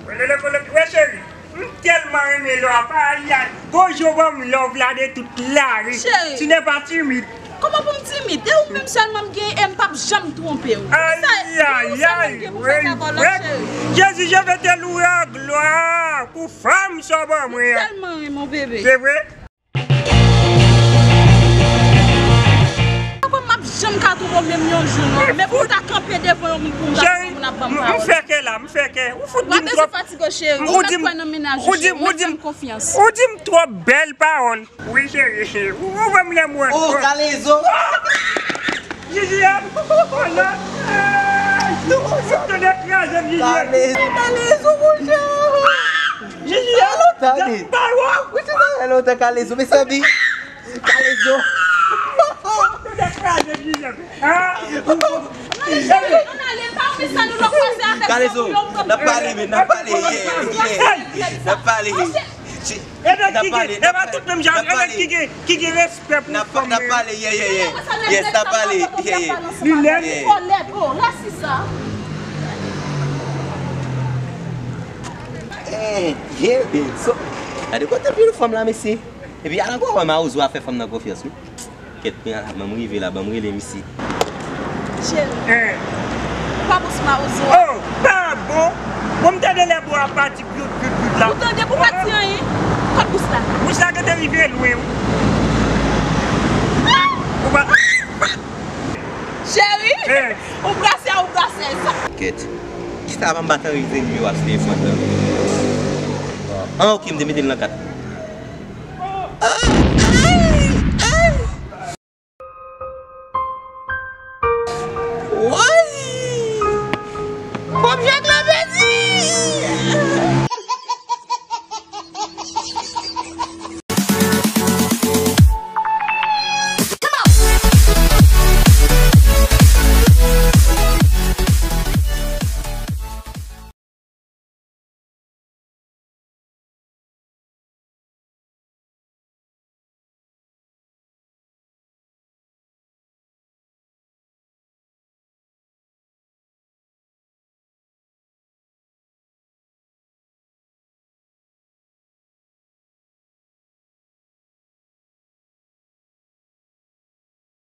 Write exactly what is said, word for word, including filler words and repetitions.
Wè cheri, m tèlman renmen lè w ap, ayayay. Gon jan w ban m love la de tout lari. Cheri. Tu n'es pas timide. Kòman pou m timid? E ou menm sèlman m genyen e m p ap janm twonpe w. Ayayay. Jezi, je vais te louer en gloire pou fanm sa w ban mwen an. M tèlman renmen w, bebe. Se vre? Papa, m ap janm ka twonpe w menm yon jou, non. Men pou w ta kanpe devan yon moun pou w ta fè moun ap ban m pawòl. M fè kè la, m fè kè. Ou fout di m twòp. Ou pa bezwen fatige w, cheri. Ou mèt kwè nan mennaj ou, cheri. Ou mèt fè m konfyans. Ou di m twòp bèl pawòl. Wi, cheri. Ou, ou ban m lè mwen. Oh, Kalezo. Jiliyàn, oh non. Ou tande kraze m, Jiliyàn. Kalezo, mon chè. Jiliyàn, tande. Ou te tande lontan, Kalezo, mezanmi. Kalezo. Kalezo, n ap pale, men, n ap pale, yeah, yeah. N ap pale. N ap pale, n ap pale. N ap pale, yeah, yeah, yeah. Yes, n ap pale, yeah, yeah. Linèt. Eh, yeah, babe. So, gade kote pil fanm la, mesye. Epi al ankò wè mawozo a fè fanm nan konfyans, wi. Kèt, kounye a la, ban m rive la, ban m rele misye. Cheri, ou pa bon sou mawozo a. Oh, pa bon? Bon, m tande lè bò a pati pyout, pyout, pyout la. Ou tande pou pati anyen? Kot bous la? Bous la gentan rive lwen, wi. Ou pa. Cheri, ou brase a ou brasez. Kèt. Kisa pa m pa t anrejistre nimewo a sou telefòn nan? Ah, ok, m te mete l nan kat.